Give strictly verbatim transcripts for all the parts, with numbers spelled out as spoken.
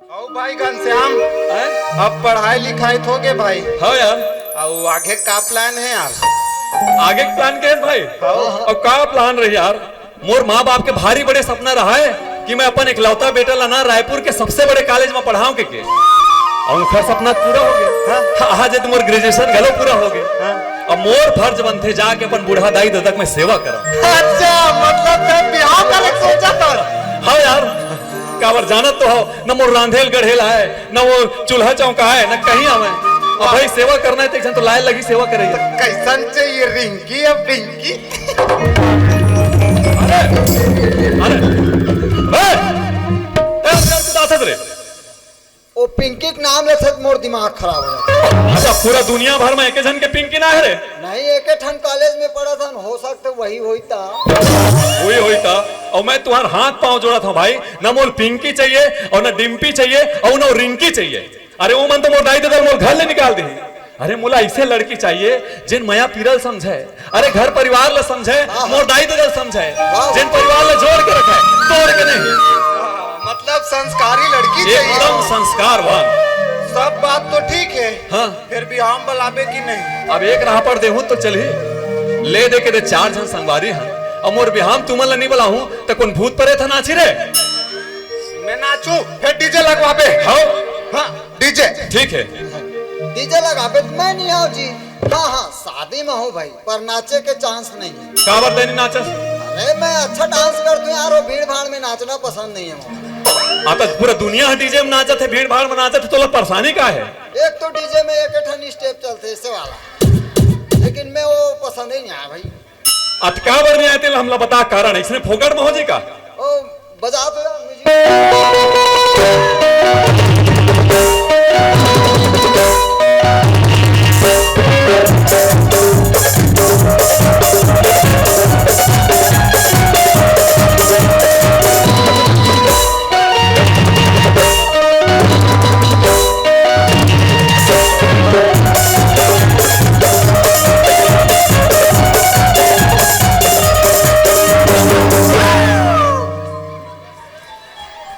अउ भाई घनश्याम, हैं? अब पढ़ाई लिखाई तो होगे भाई। हाँ यार। अउ आगे का plan हे यार? आगे के plan के हे भाई? हाँ। अब का plan रही यार? मोर माँ बाप के भारी बड़े सपना रहा है कि मैं अपन इकलौता बेटा ला ना रायपुर के सबसे बड़े college में पढ़ाऊं के, के। अउ उनका सपना पूरा होगे। हाँ। आज तो मोर graduation घलो पूरा होगे। हाँ। अब मोर फर्ज बनथे जाके अपन बूढ़ा दाई ददा के मैं सेवा करा। अच्छा, मतलब तैं बिहाव करे के सोचत हस? हाँ यार, काबर जानत तो हव, न मोर रांधेल गढ़ेल आय, न वो चूल्हा चौका आय, न कहीं आवे। अब भाई सेवा करना हे त एक झन तो लाय लगही सेवा करे। त कइसन चाहिए रिंकी अब पिंकी? अरे, अरे, ए, ए, ए, कुदाथस रे। ओ पिंकी के नाम लेथस त मोर दिमाग खराब हो जाथे। अच्छा, पूरा दुनिया भर में एके झन के पिंकी ना हे रे? नहीं, एके ठन college में पढ़त हन, हो सकथे वही होही त। वही होही त। अउ मैं तुंहर हाथ पांव जोड़त हंव भाई, न मोला पिंकी चाहिए अउ न डिम्पी चाहिए अउ न रिंकी चाहिए। अरे ओ मन तो मोर दाई ददा ल मोर घर ले निकाल दिही। अरे मोला अइसे लड़की चाहिए जेन मया पीरा ल समझय, अरे घर परिवार ल समझय, हाँ, हाँ। मोर दाई ददा ल समझय, वाह। जेन परिवार ल जोड़ के रखय, तोड़ के नहीं। मतलब संस्कारी लड़की चाहिए। एकदम संस्कारवान। सब बात तो ठीक हे, हाँ। फेर बिहाव में बलाबे कि नहीं? अब एक राहपड़ देहूं त चलही, ले दे के दे चार झन संगवारी हन, अब मोर बिहाव में तुमन ल नहीं बलाहूं त कोन भूत परेत ह नाचही रे? मैं नाचूं, फेर DJ लगवाबे। हाँ। हाँ। DJ। ठीक हे। DJ लगाबे त मैं नहीं आंव जी। हाँ, हाँ, शादी में हंव भाई, पर नाचे के chance नहीं हे। काबर तैं नहीं नाचस? अरे, मैं अच्छा dance करथंव यार, वो भीड़ भाड़ में नाचना पसंद नहीं हे मोला। आ त पूरा दुनिया ह DJ में नाचत हे, भीड़ भाड़ में नाचत हे, तोला परेशानी का हे? एक तो DJ में एके ठन step चलथे, अइसे वाला, लेकिन मैं वो पसंद ही नहीं आय भाई। अतका बर नहीं आय तेला हमला बता कारण, अइसने फोकट में हो जाही का? ओ, बजा तो यार music।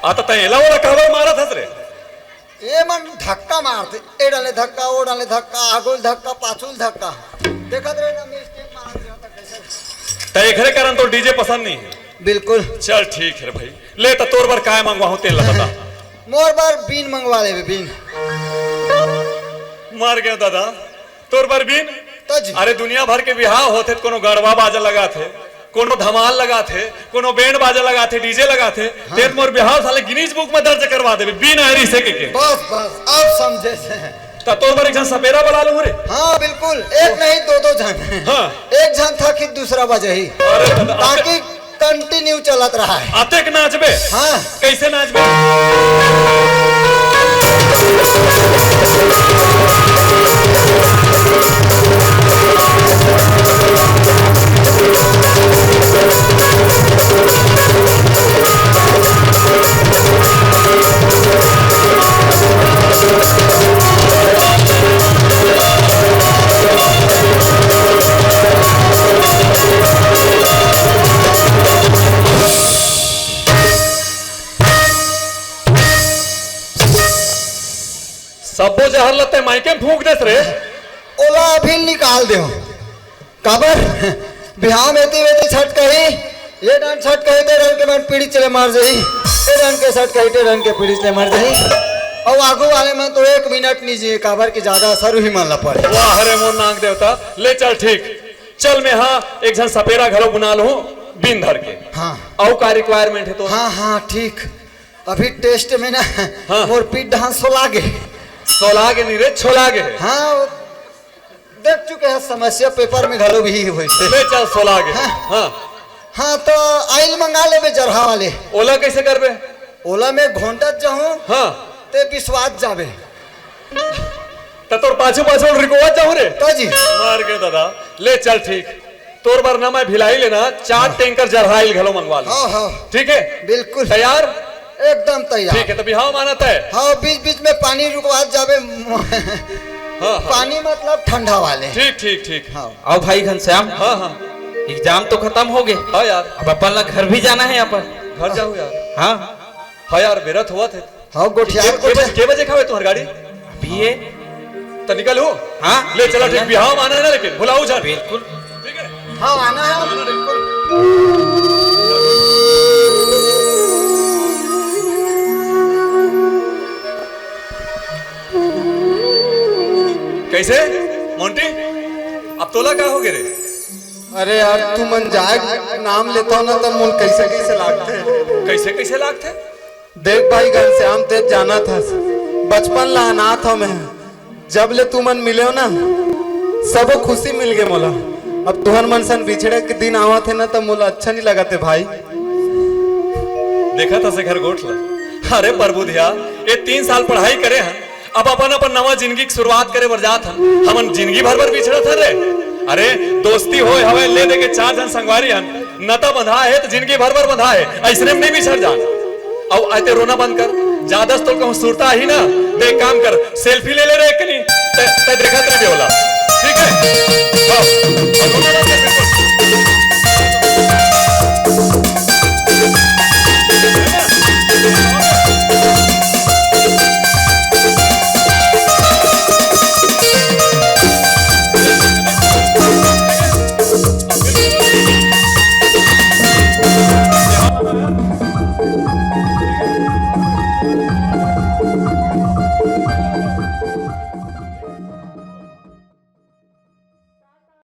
आ त तैं एला ओला काबर मारत हस रे? ए मन धक्का मारथे, ए डाले धक्का, ओ डाले धक्का, आगू ल धक्का, पाछू ल धक्का। देखत रहे ना, मैं step मारत रहे त कइसे। त एकरे कारण तोर DJ पसंद नहीं हे? बिल्कुल। चल ठीक हे रे भाई, ले त तोर बर काय मंगवाहूं तेला बता। मोर बर बीन मंगवा लेबे, बीन। मर गेंव ददा, तोर बर बीन? त जी। अरे दुनिया भर के बिहाव होथे त कोनो गड़वा बाजा लगाथे, कोनो धमाल लगाथे, कोनो band बाजा लगाथे, DJ लगाथे। हाँ। तें त मोर बिहाव साले Guinness Book में दर्ज करवा देबे, बीन आय रिहिसे कहिके। बस, बस, अब समझेंव। त तोर बर एक झन सपेरा बला लूं रे। हाँ, बिल्कुल, एक नहीं, दो, दो झन। हाँ। एक झन थकही त दूसरा बजाही। अरे ददा, ताकि continue चलत रहय। अतेक नाचबे? हाँ। कइसे नाचबे? सब्बो जहर ल तैं मायके में फूंक देस रे। ओला अभी निकाल देंव। काबर? बिहाव में एती वेती छटकही, ए डाहन छटकही त ए डाहन के मन पीढ़ी चले मर जाही, ए डाहन के छटकही त ए डाहन के पीढ़ी चले मर जाही। अउ आगू वाले मन तो एक मिनट नहीं जिए, काबर कि जादा असर उही मन ला पड़े। वाह रे मोर नाग देवता, ले चल ठीक। चल मैं हा एक झन सपेरा घलो बुना लूं बीन धर के। हाँ। अउ का requirement हे तोर? हाँ, हाँ, ठीक। अभी test में ना हाँ। मोर पीठ डाहन सोला गे। सोला गे नहीं रे, छोला गे। हाँ, वो देख चुके हस समस्या, paper में घलो भी होइस हे। ले चल सोला गे। हाँ। हाँ। हाँ, त oil मंगा लेबे जरहा वाले। ओला कइसे करबे? ओला मैं घोंटत जाहूं, हाँ। तें बिसवात जाबे। त तोर पाछू पाछू रिकोवत जाहूं रे। त जी। मर गेंव ददा, ले चल ठीक। तोर बर ना मैं भिलाई ले ना चार हाँ। टैंकर जरहा oil घलो मंगवा लूं। हाँ, हाँ। ठीक हे? बिल्कुल। तैयार? एकदम तैयार। ठीक हे, त बिहाव मानत हे? हाँ, बीच बीच में पानी रुकवात जाबे। हाँ, हाँ। पानी मतलब ठंडा वाले। ठीक, ठीक, ठीक। हाँ। अउ भाई घनश्याम, हाँ, हाँ। Exam तो खतम होगे। हाँ यार। अब अपन ला घर भी जाना हे अपन। घर जाहूं यार। हाँ। हाँ यार, बेरा तो होवत हे। हाँ, गोठिया, के, के, बजे, के बजे खावे तुम्हार गाड़ी? अभी ये। त निकल हो। हाँ, ले चला, ठीक, निकलना। बिहाव आना है ना, लेकिन भुलाऊ झन। बिल्कुल। ठीक है। हाँ, आना है। कैसे मोंटी, अब तोला का हो गे रे? अरे यार, तुमन जाए नाम लेता हो ना, तब मोला कैसे कैसे लागथे। कैसे कैसे लागथे? देख भाई घनश्याम, ते जानत हस, बचपन ला अनाथ हंव मैं। जब ले तुमन मिले हो ना, सबो खुशी मिल गे मोला। अब तुहर मन सन बिछड़े के दिन आवत हे ना, त मोला अच्छा नहीं लगत हे भाई। देखत हस घर गोठ ला। अरे प्रभु धिया, ये तीन साल पढ़ाई करे हन, अब अपन अपन नवा जिंदगी के शुरुआत करे बर जात हन। हमन जिंदगी भर बर बिछड़त हन रे। अरे दोस्ती होय हवय, ले दे के चार झन संगवारी हन, नता बंधा हे त जिंदगी भर बर बंधा हे, अइसने में नहीं बिछड़ जान। अउ आते रोना बंद कर, जादा से तोर कहूं सुरता आही ना, त एक काम कर, सेल्फी ले ले रे एकनी, ते, ते देखत रहिबे ओला, ठीक है? हाँ, अउ रोना बंद कर, बिल्कुल।